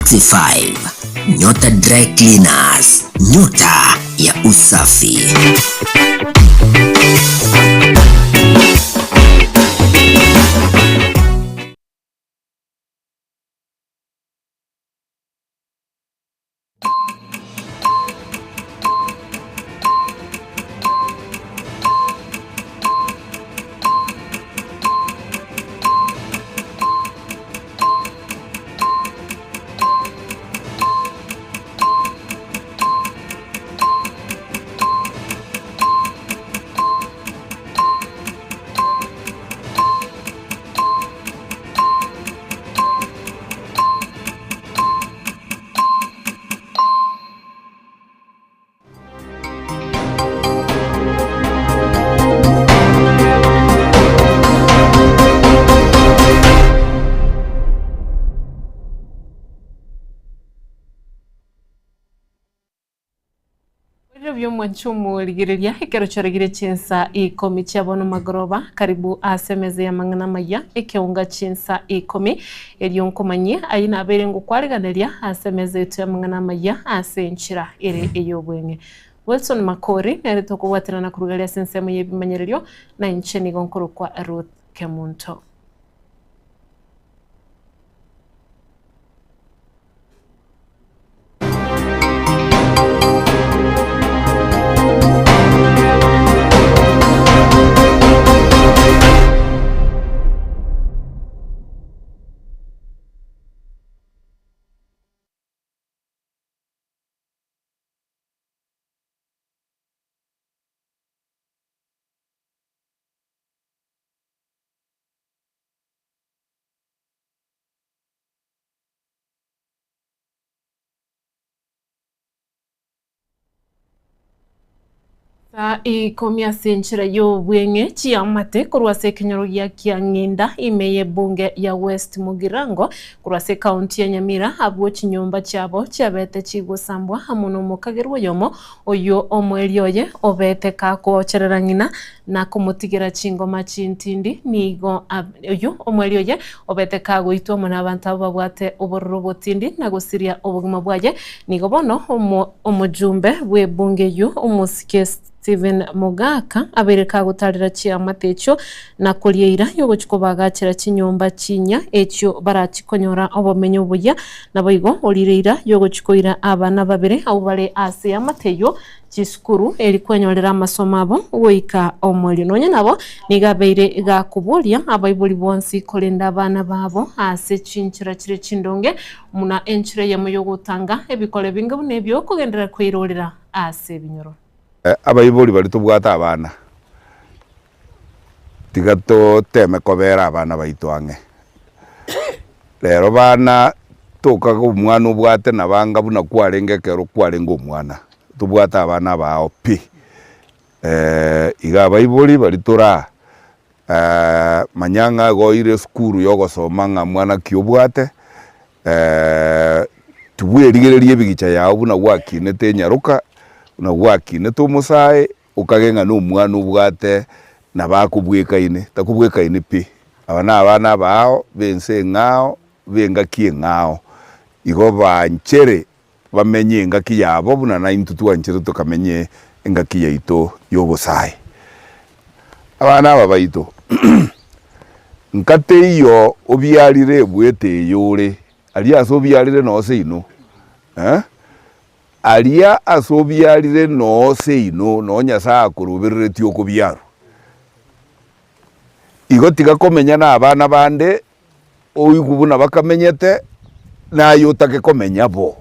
65. Nyota Dry Cleaners, nyota ya usafi. Oboirire bw'omwancho omorigereria ekero chiaregire chinsa ikomi chia bono magoroba, karibu ase emeza y'amang'ana amaya, ekeunga chinsa ikomi, erio nkomanyie ayio nabeire ngokwariganeria ase emeza yaito y'amang'ana amaya ase enchera ere ey'obweng'e. Wilson Makori nere tokobwaterana koruga ase ensemo y'ebimanyererio, na inche nigo nkorokwa Ruth Kemunto. Saa ikomi ase enchera y'obweng'e chiamate korwa ase ekenyoro gia Kiang'inda ime y'ebunge ya West Mugirango korwa ase ekaunti ya Nyamira abwo chinyomba chiabo chiabete chigosambwa amo nomokagerwa oyomo oyio omoerio oye obete kagocherera ng'ina na komotigera chingoma chintindi nigo oyio omoerio oye obete kagoitwa amo nabanto abwo babwate obororo obotindi na gosiria obogima bwaye. Nigo bono omojumbe bw'ebunge eyio omosike Stephen Mogaka abeire kagotarera chiamate echio na koria eira y'ogochia kobagachera chinyomba chinyia echio barachie konyora obomenyo obuya. Naboigo orire eira y'ogochia koira abana babere abwo bare ase eamate eyio chisukuru eri kwenyorera amasomo abo goika omoerio. Nonya nabo nigo abeire gakoboria abaibori bonsi korenda abana babo ase chinchera chire chindonge, buna enchera eyemo y'ogotanga ebikore binge buna ebio kogenderera kweirorera ase ebinyoro. Abaibori baria tobwate abana, tiga toteme kobera abana baito ang'e. Rero bana tokaga omwana obwate nabo anga buna kwarenge ekero kwarenge omwana, tobwate abana abao pi. Iga abaibori baria tore aa, manya ng'a igo oire esukuru ya ogosoma ng'a mwana ki obwate, tibwerigereria ebigicha yao buna gwakinete enyaroka, buna gwakinete omosae, Okage ng'a nomwana obwate nabo akobwekaine, takobwekaini pi. Aba nabana abaao b'ense eng'ao, b'engaki eng'ao. Igo banchere bamenye engaki yabo buna naintwe twanchere tokamenye engaki yaito y'obosae. Abana aba baito, nka teiyo obiarire ebwete eye ore, aria ase obiarire noo seino, eh. Aria ase obiarire noo seino, noo Nyasae akorobereretie okobiarwa. Igo tiga komenya nabana bande, oigwe buna bakamenyete, naye otake komenya bo.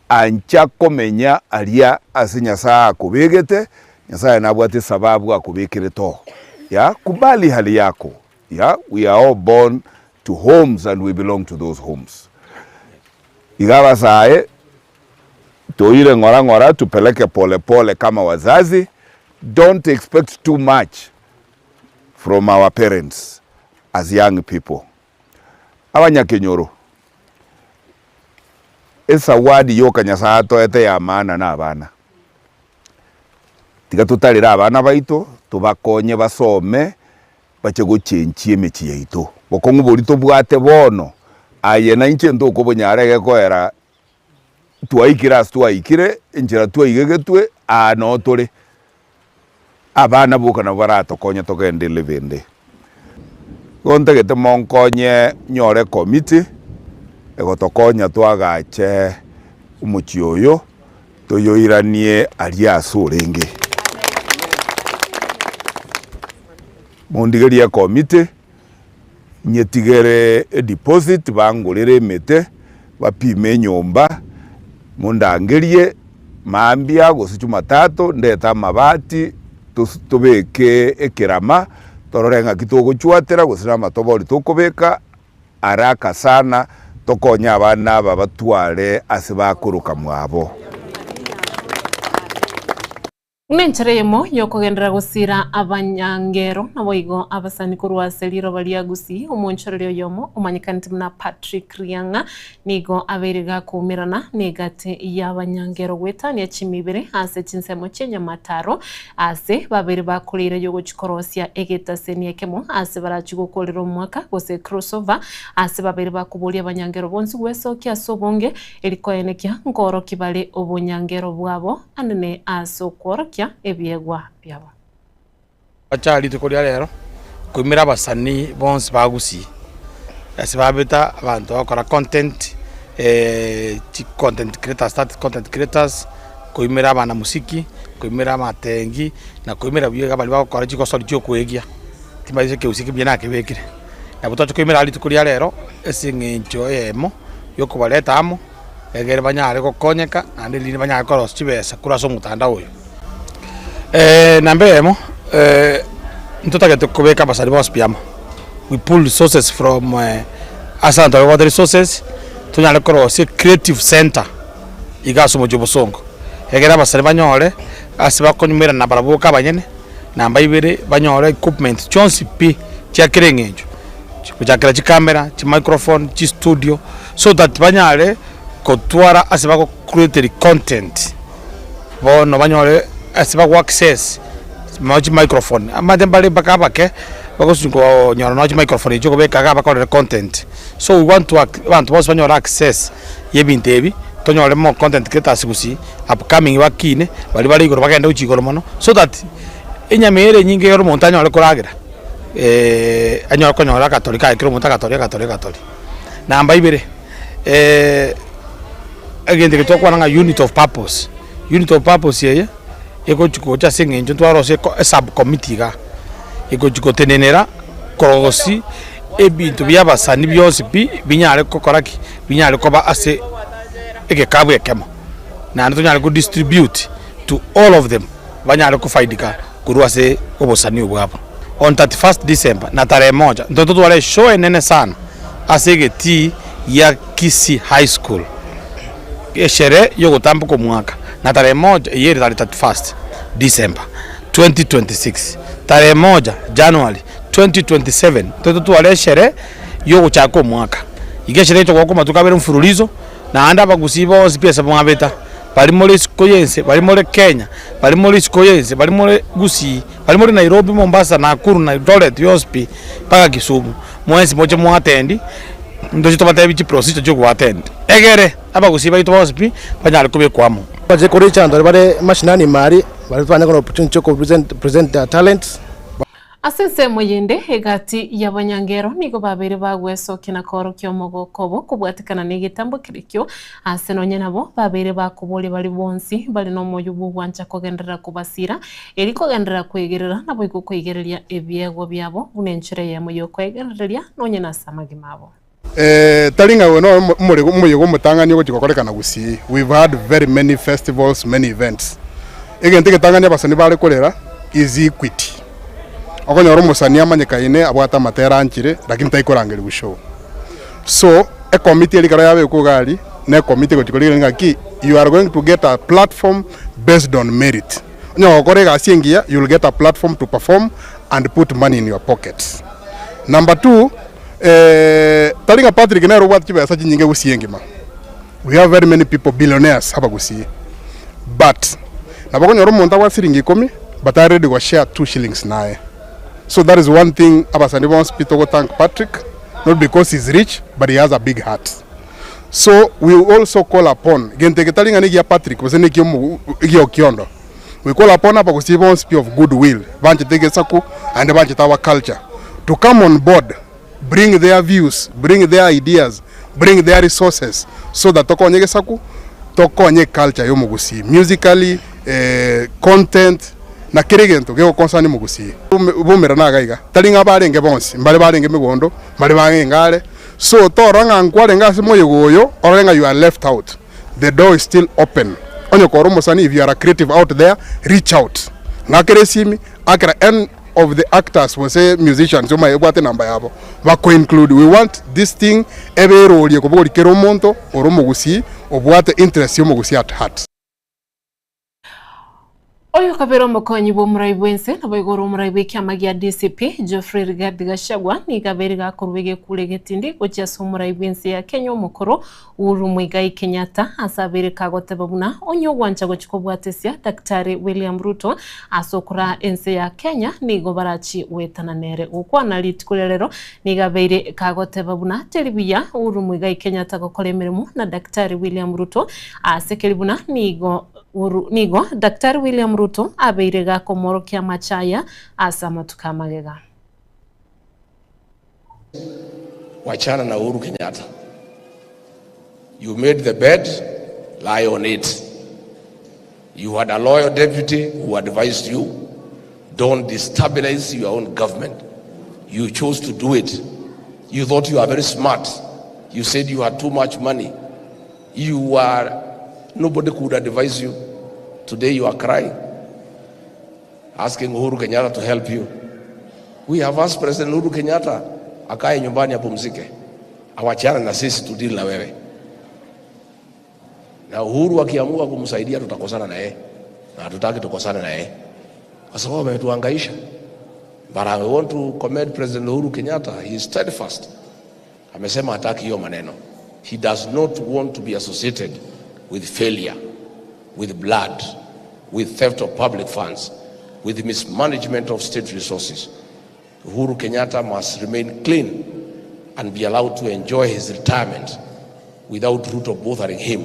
Ancha komenya aria ase Nyasae akobegete, Nyasae nabwate esababu akobekerete oo. Yeah, kubali hali yako, yeah, we are all born to homes and we belong to those homes. Iga abasae toire ng'ora ng'ora tupeleke pole pole kama wazazi don't expect too much from our parents as young people. Abanyakenyoro esawadi yoka Nyasae atoete ya maana na abana. Tiga totarere abana baito tobakonye basome bache gochenchia emechie yaito. Bokong'u boria tobwate bono. Aye na inche ntokobonyara egekoera twaikire ase twaikire, enchera twaigegetwe, aa noo tore. Abana boka nabo baratokonye togende elevende. Igo ntagete monkonye nyore ekomiti, egotokonya twagache omochie oyo, toyoiranie aria ase orenge. Mondigerie ekomiti, nyetigere edeposit bangorere emete, bapime enyomba, mondangerie mambia gose jumatatu ndete amabati tos tobeke ekerama, torore ng'aki togochwatera gose na amatobori tokobeka haraka sana tokonye abana aba batware ase bakoroka mwabo. Buna enchera eyemo y'okogenderera gosiira abanyangero, naboigo abasani korwa ase riroba ria Gusii, omoonchoreria oyomo omanyekanete buna Patrick Riang'a nigo abeire gakoumerana negati y'abanyangero goetania chimibere ase chinsemo chi'enyamataro ase babeire bakoreire y'ogochia korosia egetaseni ekemo ase barachie gokorera omwaka gose crossover ase babeire bakoboria abanyangero bonsi gwesokia ase obonge Eri koenekia nkoorokia bare obonyangero bwabo anene ase okworokia ebiegwa biabo. Bacha rituko ria rero koimera abasanii bonsi ba Gusii, ase babeta abanto bagokora content, chi content creators that content creators, koimera abanamusiki, koimera amatengi, na koimera buya iga baria bagokora chigosori chia okoegia, timanyeti ekegusii ekiya nakebekire. Nabo twacha koimera rituko ria rero ase eng'encho eyemo. Yokobareta amo, egere banyare gokonyeka, naende rinde banyare korosia chibesa korwa ase omotandao oyo. Namba eyemo, ntotagete kobeka abasani bonsi pi amo, we pool resources from ase abanto baria babwate resources, tonyare korosia creative center iga ase omochie o Bosongo, egere abasani banyore ase bakonyumerana barabwo boka abanyene, namba ibere banyore equipment chionsi pi chia kera eng'encho. Gochakera chikamera, chimicrophone, chistudio, so that banyare gotwara ase bago create content, bono banyore ase bago access nonya chimicrophone, amache mbare mpaka abake bagochi konyora nonya chimicrophone echio okobeka iga bakorere content. So we want to abanto bonsi banyore access ya ebinto ebi, tonyore more content creators gusii, upcoming bakine, baria bare igoro bagende gochia igoro mono, so that enyama ere enyinge ekero omonto anyore koragera. anyare konyora agatori kaye kera omonto agatori agatori agatori. Namba ibere, egento eke togokwana ng'a unit of purpose, unit of purpose eye, egochi gocha ase eng'encho ntwarosia eko esubcommittee igaa, egochi gotenenera korosia ebinto bia abasani bionsi pi, binyare gokora ki? Binyare koba ase egekabu ekemo, naende tonyare ko distribute to all of them, banyare kofaidika. Korwa ase obosani obwabo. On 31st December na tarehe moja ntwe totware eshow enene sana ase egetii gia Kisii High School esherehe yogotamboka omwaka na tarehe moja eyio ere tarehe 31st December 2026 tarehe moja January 2027 ntwe totware esherehe yogochaka omwaka. Iga esherehe eye togoaka amatuko abere mfululizo naende abagusii bonsi pi ase mwabeta. Baria more isiko y'ense, baria more Kenya, baria more isiko y'ense, baria more Gusii, baria more Nairobi, Mombasa, Nakuru na Eldoret yonsi pi, mpaka Kisumu, mwensi moche moattend, ntoche tobatebi chiprocedure chia okoattend, egere abagusii baito bonsi pi, banyare kobekwa amo. Bache koreach abanto baria bare mashinani ime aria, baria twanyare konyora opportunity ya ko present present their talents. Ase ensemo yende, egati y'abanyangero nigo babeire bagwesokia na koorokia omogoko obo kobwatekana negetambo kerikio, ase nonye nabo babeire bakoboria baria bonsi bare nomoyo bw'ogwancha kogenderera kobasira, erio kogenderera kwegerera naboigo koigereria ebiegwa biabo buna enchera eyemo y'okoegerereria nonye nase amagima abo. Tari ng'a oyo noyo omoyega omotang'ani ogochia gokorekana Gusii, we've had very many festivals, many events. Egento egetang'ani abasani bare korera is equity. Okonyora omosani amanyekaine abwate amatera anchire lakini tari korangerigwa show. So, ekomiti eria ekero yabekwa iga aria, na ekomiti egochia korigereria ng'aki you are going to get a platform based on merit. Onye gokora egasi engiya, you will get a platform to perform and put money in your pockets. Number two, Tari ng'a Patrick nere obwate chibesa chinyinge gusii engima, we have very many people billionaires abagusii, but nabo okonyora omonto abwate siringi ikomi but are ready go share two shillings naye. So that is one thing abasani bonsi pi togo thank Patrick. not because he's rich but he has a big heart. So we also call upon gento eke tari ng'a negia Patrick gose nekia omo egia Okiondo, we call upon abagusii bonsi pi of good will banchete egesaku naende banchete our culture to come on board bring their views, bring their ideas, bring their resources so that tokonye egesaku, tokonye eculture ya omogusii musically, content na kera egento gegoconcern omogusii. Bomerana iga iga, tari ng'a barenge bonsi, mbare barenge megondo, mbare barenge are, so torora ng'a nkwarenge ase moyega oyo, orore ng'a you are left out, the door is still open. Onye kore omosani if you are a creative out there, reach out. Ng'akere esimi, akera any of the actors gose musicians omaye obwate enamba yabo, bako include. We want this thing ebe erorie kobogoria kera omonto ore omogusii obwate interest ya omogusii at heart. Oyo kabere omokonyi bw'omorai bw'ense naboigo ore omorai bw'ekiama gia DCP, Geoffrey Rigathi Gachagua, nigo abeire gakorwa egekuro egetindi gochia ase omorai bw'ense ya Kenya omokoro Uhuru Muigai Kenyatta ase abeire kagoteba buna onye ogwancha gochia kobwatesia Daktari William Ruto ase okoraa ense ya Kenya nigo barachi goetana nere. Gokwana rituko ria rero nigo abeire kagoteba buna teri buya Uhuru Muigai Kenyatta gokora emeremo na Daktari William Ruto ase keri buna nigo Uru, nigo Daktari William Ruto abeire gakomorokia amache aya ase amatuko amagega. Wachana na Uhuru Kenyatta. You made the bed, lie on it. You had a loyal deputy who advised you, don't destabilize your own government. You chose to do it. You thought you are very smart. You said you had too much money. You are, nobody could advise you. Today you are crying, asking Uhuru Kenyatta to help you. We have asked President Uhuru Kenyatta akae nyumbani apumzike, awachane na sisi tudeal na wewe. Na Uhuru akiamua kumsaidia tutakosana na yeye, na hatutaki tukosane na yeye kwa sababu ametuhangaisha. But I want to commend President Uhuru Kenyatta, he is steadfast. Amesema hataki hiyo maneno. He does not want to be associated with failure, with blood, with theft of public funds, with mismanagement of state resources. Uhuru Kenyatta must remain clean and be allowed to enjoy his retirement without Ruto bothering him.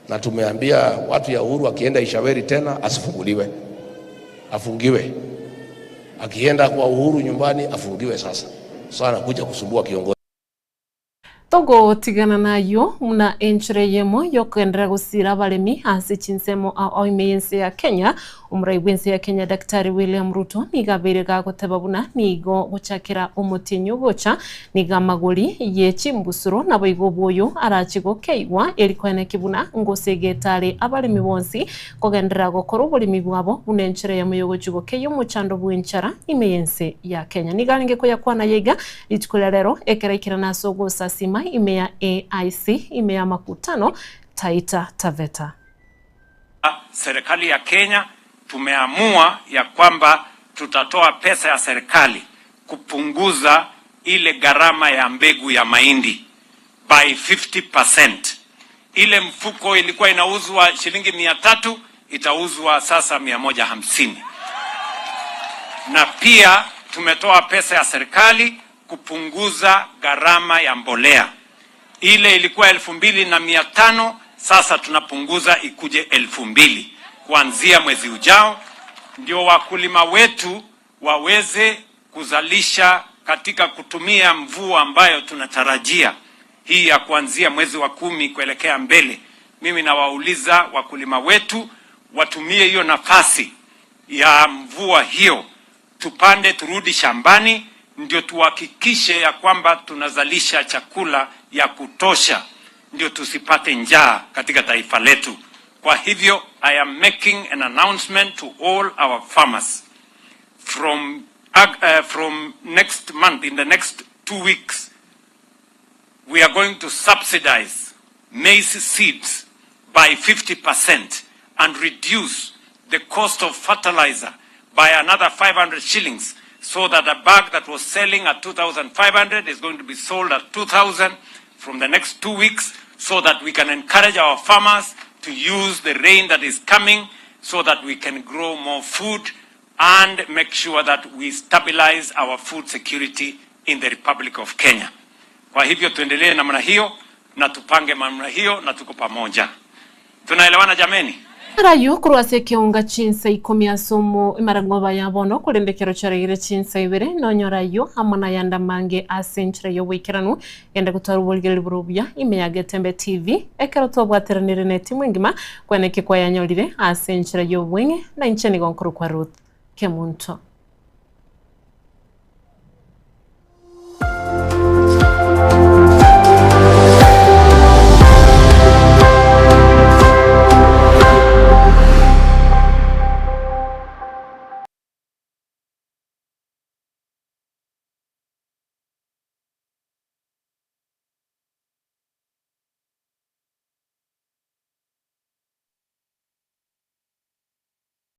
Na tumeambia watu ya Uhuru akienda Ishaweri tena asifunguliwe, afungiwe. Akienda kwa Uhuru nyumbani afungiwe sasa. Sasa anakuja kusumbua kiongozi. Togotigana nayio buna enchera eyemo y'okogenderera gosiira abaremi ase chinsemo ao ime y'ense ya Kenya. Omorai bw'ense ya Kenya Daktari William Ruto nigo abeire gagoteba buna nigo gochakera omotienyi ogocha nigo amagori ye chimbusuro naboigo obwoyo arache gokeigwa eri koeneki buna ngosegete are abaremi bonsi kogenderera gokora oboremi bwabo buna enchera eyemo y'ogochia gokeyia omochando bw'enchara ime y'ense ya Kenya. Nigo arenge koyakwana aya iga Rituko ria rero ekero aikerana ase ogosasima ime ya AIC ime ya Makutano, Taita Taveta. Serikali ya Kenya tumeamua ya kwamba tutatoa pesa ya serikali kupunguza ile gharama ya mbegu ya mahindi by 50%. Ile mfuko ilikuwa inauzwa shilingi 300 itauzwa sasa 150. Na pia tumetoa pesa ya serikali kupunguza gharama ya mbolea. Ile ilikuwa 2500 sasa tunapunguza ikuje 2000 kuanzia mwezi ujao, ndio wakulima wetu waweze kuzalisha katika kutumia mvua ambayo tunatarajia hii ya kuanzia mwezi wa 10 kuelekea mbele. Mimi nawauliza wakulima wetu watumie hiyo nafasi ya mvua hiyo, tupande, turudi shambani, ndio tuhakikishe ya kwamba tunazalisha chakula ya kutosha, ndio tusipate njaa katika taifa letu. Kwa hivyo I am making an announcement to all our farmers from next month, in the next 2 weeks, we are going to subsidize maize seeds by 50% and reduce the cost of fertilizer by another 500 shillings, so that a bag that was selling at 2,500 is going to be sold at 2,000 from the next 2 weeks, so that we can encourage our farmers to use the rain that is coming, so that we can grow more food and make sure that we stabilize our food security in the Republic of Kenya. Kwa hivyo tuendelee namna hiyo na tupange namna hiyo na tuko pamoja. Tunaelewana jameni? Arayio korwa ase ekeunga chinsa ikomi ase omo emarang'oba ya bono, korende ekero chiaregire chinsa ibere, nonyore ayio amo nayande amange ase enchera y'oboikeranu. Genda gotwara oborigereria bore obuya ime ya Getembe TV, ekero twabwateranire netimu engima kwane eke kwayanyorire ase enchera y'obweng'e, na inche nigo nkorokwa Ruth Kemunto.